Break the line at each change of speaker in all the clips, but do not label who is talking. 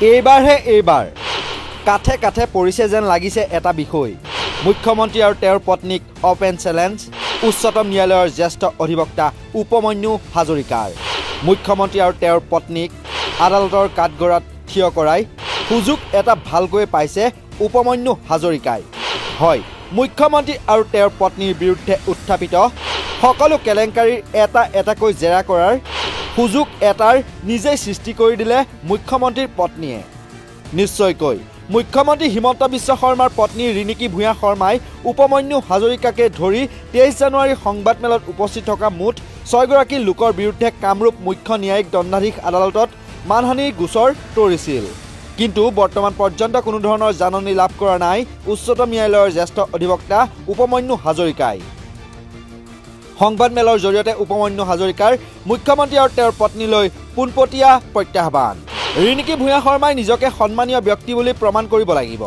এইবাৰহে এইবাৰ কাঠে কাঠে পৰিছে যেন লাগিছে এটা বিষয়। মুখ্যমন্ত্ৰী আৰু তেওঁৰ পত্নীক অপেন চেলেঞ্জ উচ্চতম ন্যায়ালয়ৰ জ্যেষ্ঠ অধিবক্তা উপমন্যু হাজৰিকাৰ। মুখ্যমন্ত্ৰী আৰু তেওঁৰ পত্নীক আদালতৰ কাঠগড়াত থিয় কৰাই সুযোগ এটা ভালকৈ পাইছে উপমন্যু হাজৰিকাই। হয়, মুখ্যমন্ত্ৰী আৰু তেওঁৰ পত্নীৰ বিৰুদ্ধে উত্থাপিত সকলো কেলেংকাৰীৰ এটা এটাকৈ জেৰা কৰাৰ সুযোগ এটাৰ নিজেই সৃষ্টি কৰি দিলে মুখ্যমন্ত্ৰীৰ পত্নীয়ে। নিশ্চয়কৈ মুখ্যমন্ত্ৰী হিমন্ত বিশ্ব শৰ্মাৰ পত্নী ৰিণিকী ভূঞা শৰ্মাই উপমন্যু হাজৰিকাকে ধৰি 23 জানুৱাৰী সংবাদমেলত উপস্থিত থকা মুঠ 6গৰাকী লোকৰ বিৰুদ্ধে কামৰূপ মুখ্য ন্যায়িক দণ্ডাধীশ আদালতত মানহানিৰ গোচৰ তৰিছিল। কিন্তু বৰ্তমান পৰ্যন্ত কোনো ধৰণৰ জাননী লাভ কৰা নাই উচ্চতম ন্যায়ালয়ৰ জ্যেষ্ঠ অধিবক্তা উপমন্যু হাজৰিকাই। সংবাদমেলৰ জৰিয়তে উপমন্যু হাজৰিকাৰ মুখ্যমন্ত্ৰী আৰু তেওঁৰ পত্নীলৈ পোনপটীয়া প্ৰত্যাহ্বান। ৰিণিকী ভূঞা শৰ্মাই নিজকে সন্মানীয় ব্যক্তি বুলি প্ৰমাণ কৰিব লাগিব,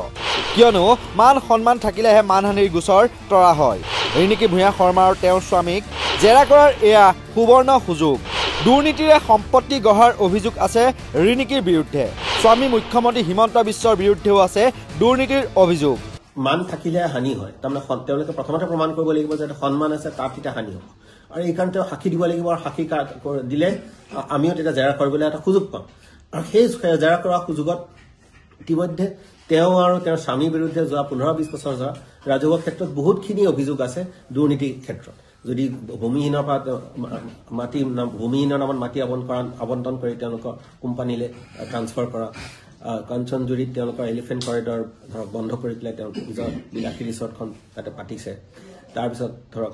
কিয়নো মান সন্মান থাকিলেহে মানহানিৰ গোচৰ তৰা হয়। ৰিণিকী ভূঞা শৰ্মা আৰু তেওঁৰ স্বামীক জেৰা কৰাৰ এয়া সুবৰ্ণ সুযোগ। দুৰ্নীতিৰে সম্পত্তি গঢ়াৰ অভিযোগ আছে ৰিণিকীৰ বিৰুদ্ধে। স্বামী মুখ্যমন্ত্ৰী হিমন্ত বিশ্বৰ বিৰুদ্ধেও আছে দুৰ্নীতিৰ অভিযোগ।
মান থাকিলে হানি হয়, তাৰমানে তেওঁলোকে প্ৰথমতে প্ৰমাণ কৰিব লাগিব যে সন্মান আছে, তাত তেতিয়া হানি হ'ব। আৰু এইকাৰণে তেওঁ সাক্ষী দিব লাগিব, আৰু সাক্ষী দিলে আমিও তেতিয়া জেৰা কৰিবলৈ এটা সুযোগ পাম। আৰু সেই জেৰা কৰা সুযোগত ইতিমধ্যে তেওঁ আৰু তেওঁৰ স্বামীৰ বিৰুদ্ধে যোৱা 15-20 বছৰ ধৰা ৰাজহুৱা ক্ষেত্ৰত বহুতখিনি অভিযোগ আছে দুৰ্নীতিৰ ক্ষেত্ৰত। যদি ভূমিহীনৰ পৰা মাটি, ভূমিহীনৰ নামত মাটি আবণ্টন কৰি তেওঁলোকৰ কোম্পানীলৈ ট্ৰান্সফাৰ কৰা, কাঞ্চনজুৰিত তেওঁলোকৰ এলিফেণ্ট কৰিডৰ ধৰক বন্ধ কৰি পেলাই তেওঁ নিজৰ বিলাসী ৰিচৰ্টখন তাতে পাতিছে। তাৰপিছত ধৰক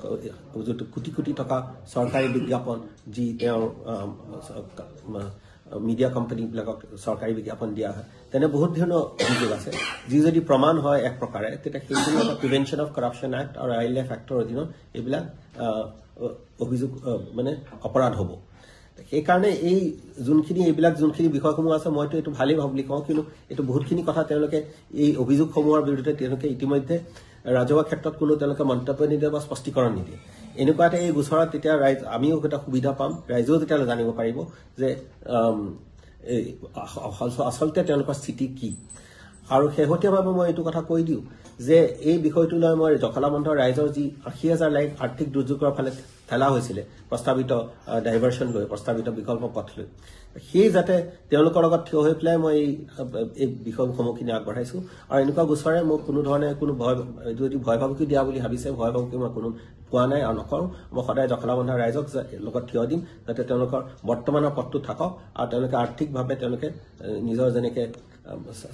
যিটো কোটি কোটি টকা চৰকাৰী বিজ্ঞাপন, যি তেওঁৰ মিডিয়া কোম্পানীবিলাকক চৰকাৰী বিজ্ঞাপন দিয়া হয়, তেনে বহুত ধৰণৰ অভিযোগ আছে। যি যদি প্ৰমাণ হয় এক প্ৰকাৰে, তেতিয়া সেইখিনি এটা প্ৰিভেনশ্যন অফ কৰাপশ্যন এক্ট আৰু আই এল এফ এক্টৰ অধীনত এইবিলাক অভিযোগ মানে অপৰাধ হ'ব। সেইকাৰণে এই যোনখিনি এইবিলাক যোনখিনি বিষয়সমূহ আছে, মইতো এইটো ভালেই ভাব বুলি কওঁ, কিন্তু এইটো বহুতখিনি কথা তেওঁলোকে এই অভিযোগসমূহৰ বিৰুদ্ধে তেওঁলোকে ইতিমধ্যে ৰাজহুৱা ক্ষেত্ৰত কোনো তেওঁলোকে মন্তব্য নিদিয়ে বা স্পষ্টীকৰণ নিদিয়ে। এনেকুৱা এটা এই গোচৰত তেতিয়া ৰাইজ আমিও এটা সুবিধা পাম, ৰাইজেও তেতিয়া জানিব পাৰিব যে আচলতে তেওঁলোকৰ স্থিতি কি। আৰু শেহতীয়াভাৱে মই এইটো কথা কৈ দিওঁ যে এই বিষয়টো লৈ মই জখলাবন্ধৰ ৰাইজৰ যি 80,000 লাইফ আৰ্থিক দুৰ্যোগৰ ফালে ঠেলা হৈছিলে প্ৰস্তাৱিত ডাইভাৰ্চন লৈ, প্ৰস্তাৱিত বিকল্প পথ লৈ, সেই যাতে তেওঁলোকৰ লগত থিয় হৈ পেলাই মই এই বিষয়সমূহখিনি আগবঢ়াইছোঁ। আৰু এনেকুৱা গোচৰে মোক কোনো ধৰণে কোনো ভয়, যদি ভয় ভাবুকি দিয়া বুলি ভাবিছে, ভয় ভাবুকি মই কোনো পোৱা নাই আৰু নকৰোঁ। মই সদায় জখলাবন্ধাৰ ৰাইজক লগত থিয় দিম, যাতে তেওঁলোকৰ বৰ্তমানৰ পথটো থাকক আৰু তেওঁলোকে আৰ্থিকভাৱে তেওঁলোকে নিজৰ যেনেকৈ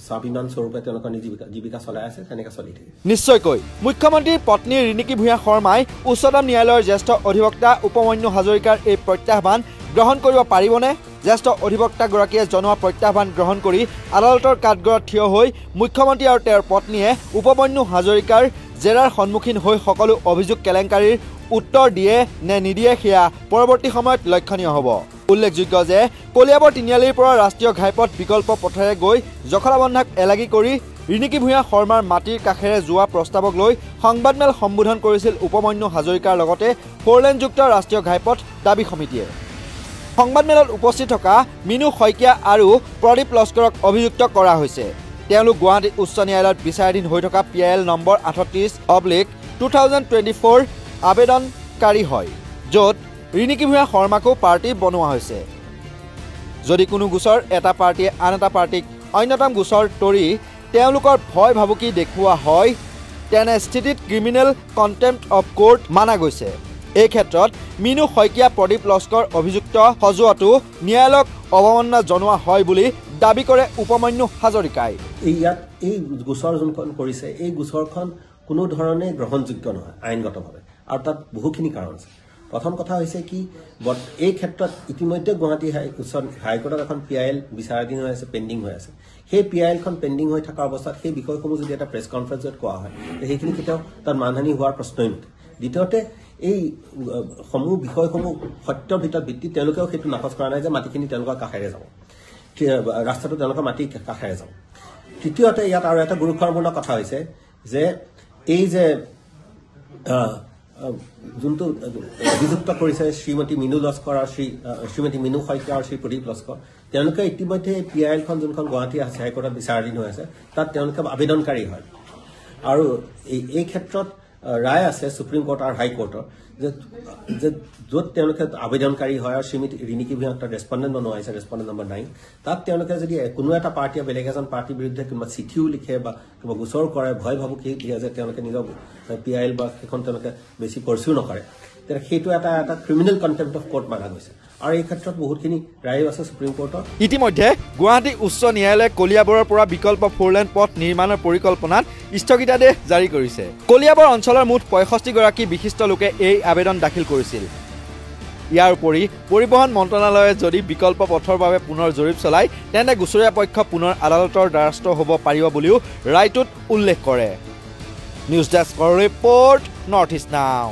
স্বাভিমান স্বৰূপে তেওঁলোকৰ জীৱিকা চলাই আছে তেনেকৈ চলি থাকে।
নিশ্চয়কৈ মুখ্যমন্ত্ৰীৰ পত্নী ৰিণিকী ভূঞা শৰ্মাই উচ্চতম ন্যায়ালয়ৰ জ্যেষ্ঠ অধিবক্তা উপমন্যু হাজৰিকাৰ এই প্ৰত্যাহ্বান গ্ৰহণ কৰিব পাৰিবনে? জ্যেষ্ঠ অধিবক্তাগৰাকীয়ে জনোৱা প্ৰত্যাহ্বান গ্ৰহণ কৰি আদালতৰ কাঠগড়াত থিয় হৈ মুখ্যমন্ত্ৰী আৰু তেওঁৰ পত্নীয়ে উপমন্যু হাজৰিকাৰ জেৰাৰ সন্মুখীন হৈ সকলো অভিযোগ কেলেংকাৰীৰ উত্তৰ দিয়ে নে নিদিয়ে সেয়া পৰৱৰ্তী সময়ত লক্ষণীয় হ'ব। উল্লেখযোগ্য যে কলিয়াবৰ তিনিআলিৰ পৰা ৰাষ্ট্ৰীয় ঘাইপথ বিকল্প পথেৰে গৈ জখলাবন্ধাক এলাগী কৰি ৰিণিকী ভূঞা শৰ্মাৰ মাটিৰ কাষেৰে যোৱা প্ৰস্তাৱক লৈ সংবাদমেল সম্বোধন কৰিছিল উপমন্যু হাজৰিকাৰ লগতে ফ'ৰলেনযুক্ত ৰাষ্ট্ৰীয় ঘাইপথ দাবী সমিতিয়ে। সংবাদমেলত উপস্থিত থকা মিনু শইকীয়া আৰু প্ৰদীপ লস্কৰক অভিযুক্ত কৰা হৈছে। তেওঁলোক গুৱাহাটী উচ্চ ন্যায়ালয়ত বিচাৰাধীন হৈ থকা PIL number 38/2024 আবেদনকাৰী হয়, য'ত ৰিণিকী ভূঞা শৰ্মাকো পাৰ্টি বনোৱা হৈছে। যদি কোনো গোচৰ এটা পাৰ্টীয়ে আন এটা পাৰ্টীক অন্যতম গোচৰ তৰি তেওঁলোকৰ ভয় ভাবুকি দেখুওৱা হয়, তেনে স্থিতিত ক্ৰিমিনেল কণ্টেম্পট অফ কোৰ্ট মানা গৈছে। এই ক্ষেত্ৰত মিনু শইকীয়া, প্ৰদীপ লস্কৰ অভিযুক্ত সজোৱাটো ন্যায়ালয়ক অৱমাননা জনোৱা হয় বুলি দাবী কৰে উপমন্যু হাজৰিকাই।
ইয়াত এই গোচৰ যোনখন কৰিছে, এই গোচৰখন কোনো ধৰণে গ্ৰহণযোগ্য নহয় আইনগতভাৱে, আৰু তাত বহুখিনি কাৰণ আছে। প্ৰথম কথা হৈছে কি, এই ক্ষেত্ৰত ইতিমধ্যে গুৱাহাটী উচ্চ হাইকোৰ্টত এখন PIL বিচাৰাধীন হৈ আছে, পেণ্ডিং হৈ আছে। সেই PILখন পেণ্ডিং হৈ থকা অৱস্থাত সেই বিষয়সমূহ যদি এটা প্ৰেছ কনফাৰেন্সত কোৱা হয়, সেইখিনি কেতিয়াও তাত মানহানি হোৱাৰ প্ৰশ্নই নুঠে। দ্বিতীয়তে এই সমূহ বিষয়সমূহ সত্যৰ ভিতৰত ভিত্তিত তেওঁলোকেও সেইটো নাকচ কৰা নাই যে মাটিখিনি তেওঁলোকৰ কাষেৰে যাব, ৰাস্তাটো তেওঁলোকৰ মাটিৰ কাষেৰে যাব। তৃতীয়তে ইয়াত আৰু এটা গুৰুত্বপূৰ্ণ কথা হৈছে যে এই যে যোনটো অভিযুক্ত কৰিছে শ্ৰীমতী মিনু লস্কৰ আৰু শ্ৰীমতী মিনু শইকীয়া আৰু শ্ৰী প্ৰদীপ লস্কৰ, তেওঁলোকে ইতিমধ্যে পি আই এলখন যোনখন গুৱাহাটী হাইকোৰ্টত বিচাৰাধীন হৈ আছে তাত তেওঁলোকে আবেদনকাৰী হয়। আৰু এই ক্ষেত্ৰত ৰায় আছে সুপ্ৰিম কোৰ্ট আৰু হাইকোৰ্টৰ যে য'ত তেওঁলোকে আবেদনকাৰী হয় আৰু শ্ৰীমতী ৰিণিকী ভূঞাক তাত ৰেচপণ্ডেণ্ট বনোৱা হৈছে, ৰেচপণ্ডেণ্ট নম্বৰ 9, তাত তেওঁলোকে যদি কোনো এটা পাৰ্টীয়ে বেলেগ এজন পাৰ্টীৰ বিৰুদ্ধে কোনোবা চিঠিও লিখে বা কিবা গোচৰ কৰে, ভয় ভাবুকি দিয়ে যে তেওঁলোকে নিজৰ পি I L বা সেইখন তেওঁলোকে বেছি পাৰ্চিউ নকৰে, তেতিয়া সেইটো এটা এটা ক্ৰিমিনেল কণ্টেম্প অফ কোৰ্ট মানা গৈছে। আৰু এই ক্ষেত্ৰত বহুতখিনি ৰায়ো আছে সুপ্ৰিম কোৰ্টৰ।
ইতিমধ্যে গুৱাহাটী উচ্চ ন্যায়ালয়ে কলিয়াবৰৰ পৰা বিকল্প ফ'ৰলেন পথ নিৰ্মাণৰ পৰিকল্পনাত স্থগিতাদেশ জাৰি কৰিছে। কলিয়াবৰ অঞ্চলৰ মুঠ 65গৰাকী বিশিষ্ট লোকে এই আবেদন দাখিল কৰিছিল। ইয়াৰ উপৰি পৰিবহণ মন্ত্ৰণালয়ে যদি বিকল্প পথৰ বাবে পুনৰ জৰীপ চলায় তেন্তে গোচৰীয়া পক্ষ পুনৰ আদালতৰ দ্বাৰস্থ হ'ব পাৰিব বুলিও ৰায়টোত উল্লেখ কৰে। নিউজ ডেস্কৰ ৰিপৰ্ট, নৰ্থ ইষ্ট নাও।